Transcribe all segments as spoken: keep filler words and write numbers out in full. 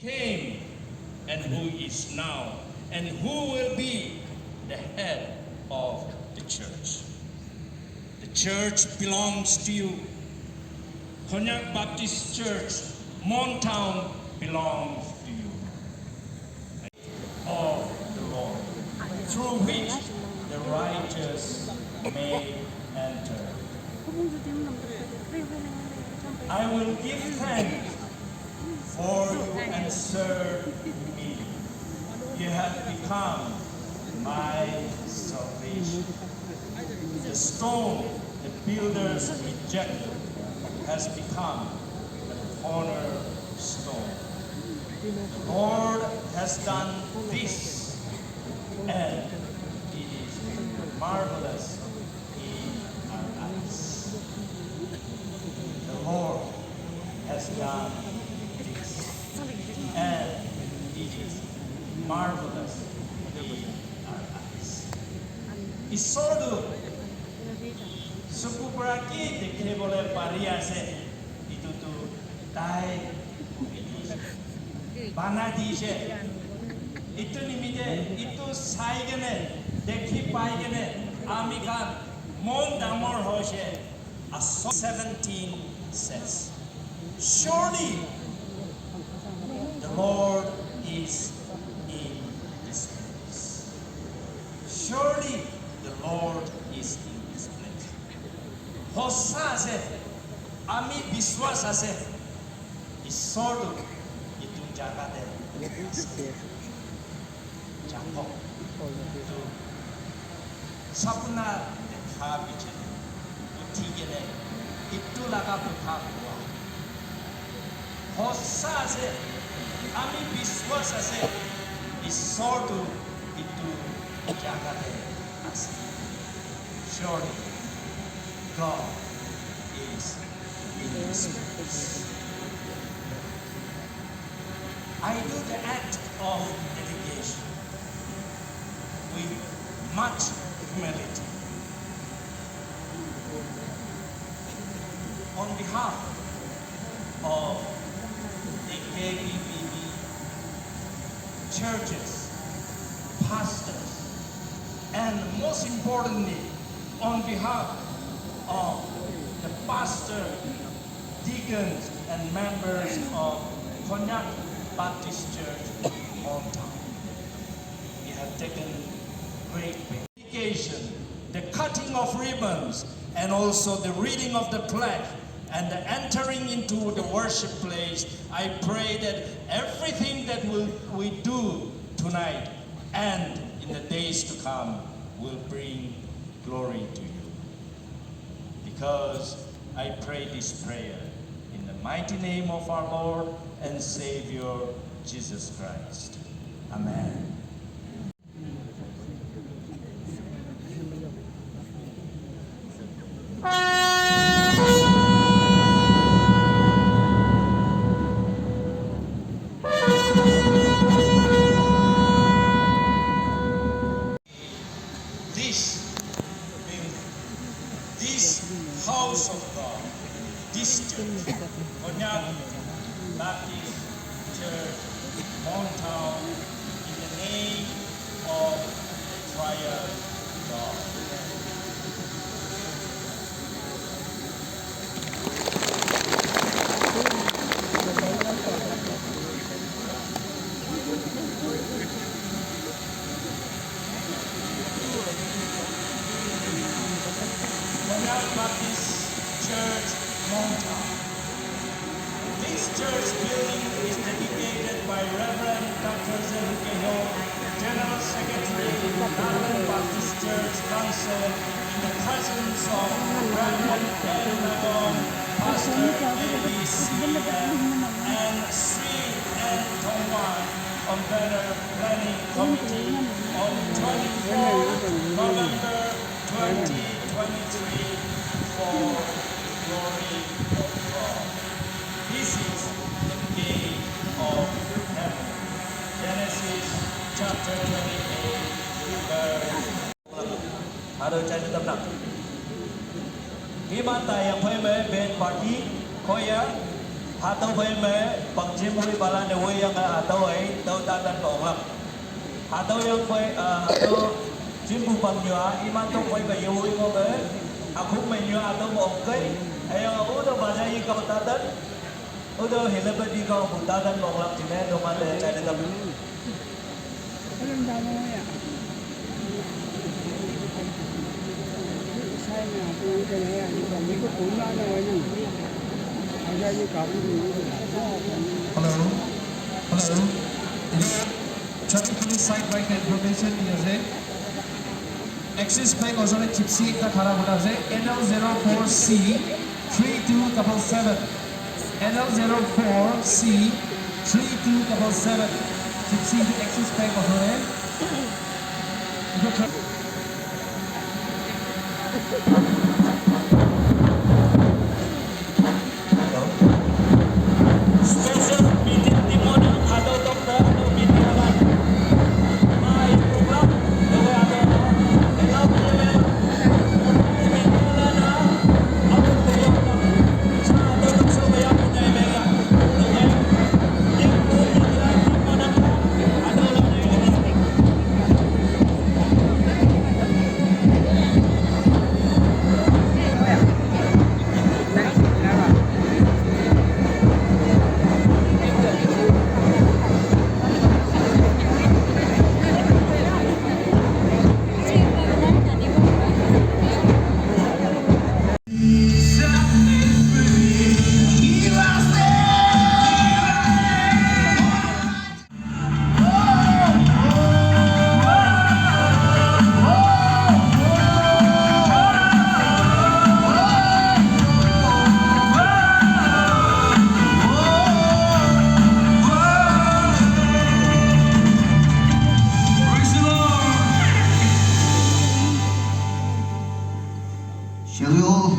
Came and who is now and who will be the head of the church. The church belongs to you. Konyak Baptist Church, Mon Town belongs to you. Of the Lord, through which the righteous may enter. I will give thanks for you and serve me. You have become my salvation. The stone the builders rejected has become the cornerstone. The Lord has done this, and it is marvelous in our eyes. The Lord has done this, and it is marvelous in our eyes. ईश्वर চকুগৰাকী দেখিবলৈ পাৰি আছে, ইটোতো তাই বানা দিছে। ইটো নিমিত্তে ইটো চাই কেনে, দেখি পাই কেনে আমি গাত মন ডাঙৰ হৈছে। Seventeen says, Surely the Lord is in this place. Surely the Lord is in this place. সঁচা আছে, আমি বিশ্বাস আছে, ঈশ্বৰটো এইটো জাগাতে আছে। জাকক এইটো সপোনা দেখা পিছে উঠি কেনে এইটো লগা কথা কোৱা। সঁচা আছে, আমি বিশ্বাস আছে, ঈশ্বৰটো এইটো জাগাতে আছে। Surely God is in this place. I do the act of dedication with much humility. On behalf of the K B B B churches, pastors, and most importantly, on behalf of the pastor, deacons, and members of Konyak Baptist Church, Mon Town, we have taken great pain. Dedication, the cutting of ribbons, and also the reading of the pledge and the entering into the worship place. I pray that everything that will, we do tonight and in the days to come will bring glory to you. Because I pray this prayer in the mighty name of our Lord and Savior, Jesus Christ. Amen. This building, this house of God, this church, Konyak Baptist Church, Mon Town, in the name of the triune God. Church, Mongta. This church building is dedicated by Reverend Doctor Zehu Keho, General Secretary, Nagaland Baptist Church Council, in the presence of Reverend N Lagom, Pastor A B C M, and Sri N Thongwan, Convener, Planning Committee, on twenty-fourth November twenty twenty-three, for the glory of God. This is the gate of heaven. Genesis chapter twenty-eight, verse. Hado chai tam nak. Iman ta yang phai me band party, choir, hatau phai me bang jim hui bala ne hui yang hatau ai, tau ta tan bong lam. Hatau yang phai, ah, hatau jim bu bang nyua, iman tau phai me yui ngok ai, akhuk me nyua hatau bong kai, ayang aku tau baja i kau ta tan, udah hilap di kau bu ta tan bong lam jine, do ma le chai tam. Hello. Hello. Hello. Chami kini side by information diya ase. Axis Bank ojone Gypsy ekta khara kura ase. N L zero four C three two double seven. N L zero four C three two double seven. Gypsy etu Axis Bank ojone. Etu kha- Shall we all?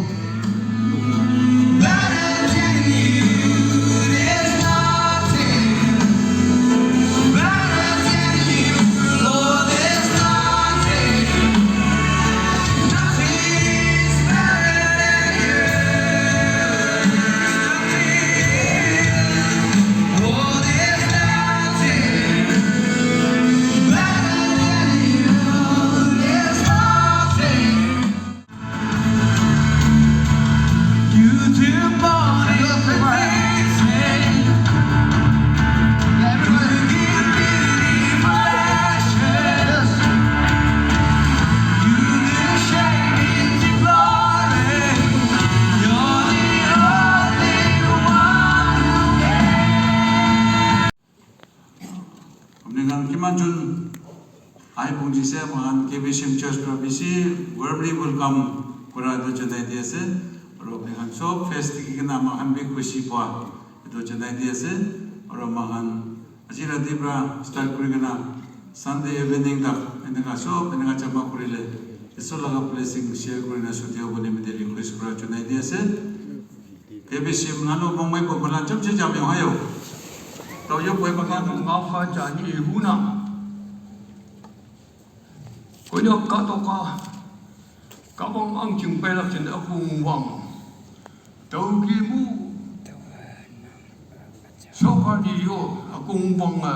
Apni khan kiman jon ahi pahunchise, moikhan K B C M Church para bishi warmly welcome kura etu janai di ase. Aru apni khan sob face dikhi kena moikhan bi khushi pua etu janai di ase. Aru moikhan aji rati para start kuri kena Sunday evening tak eneka sob eneka jama kurile Isor laga blessing share kurina chuti hobo nimite request kura janai di ase. K B C M nanu bongmai ko bala chap che jam yo hayo. Tau yo poi banga nga fa cha ni hu na. Ko yo ka to ka. Ka bong ang ching pai lak chen a kung wang. Tau ki mu. So ka ni yo a kung wang a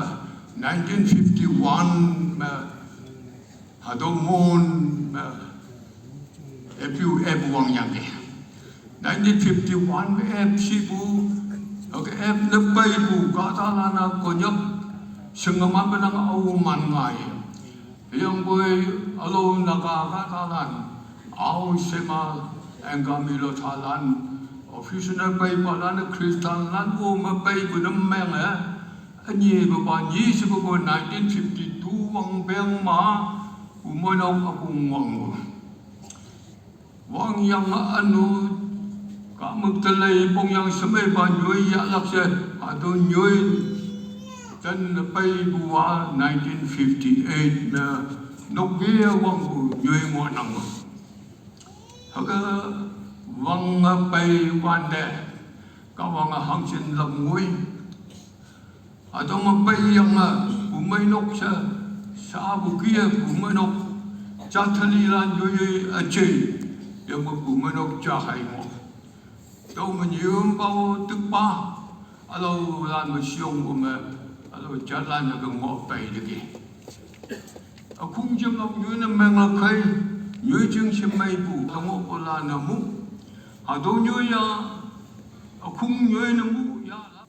nineteen fifty-one ma. Hado mon, eh, F U F wang yang ke. Nineteen fifty-one ke F C bu, oke, F na pai bu, kata lana Konyak, sengama benang au man ngai. Yang boy, alo naga kata lan, au sema, Engkami lo thalan, office na pei palan, Christian lan o ma pei bu nam meng eh. Anyi ba ba nyi si ba ba nineteen fifty-two wang beng ma, bu mo nong akung wang bu. Wang yang anu, ka mak talei pong yang semai ba nyoi ya lak se, ado nyoi dan pei bu wa nineteen fifty-eight na nok ge wang bu nyoi mo nang. Haga wang a pei wan de, ka wang a hang chin lam ngui. Adong a pei yang a, bu mai nok sa, sa bu kia, bu mai nok, cha thali lan yoi yoi a che, yang bu mai nok cha hai mo. Tau ma nyium pau tuk pa, alo lan ma siong bu ma, alo cha lan na ka ngo pei de ke. A khung jam lok nyoi na meng la khai, nyoi jing sim mai bu, ka ngo ko la na mu. A do nyoi ya, a khung nyoi na mu ya la.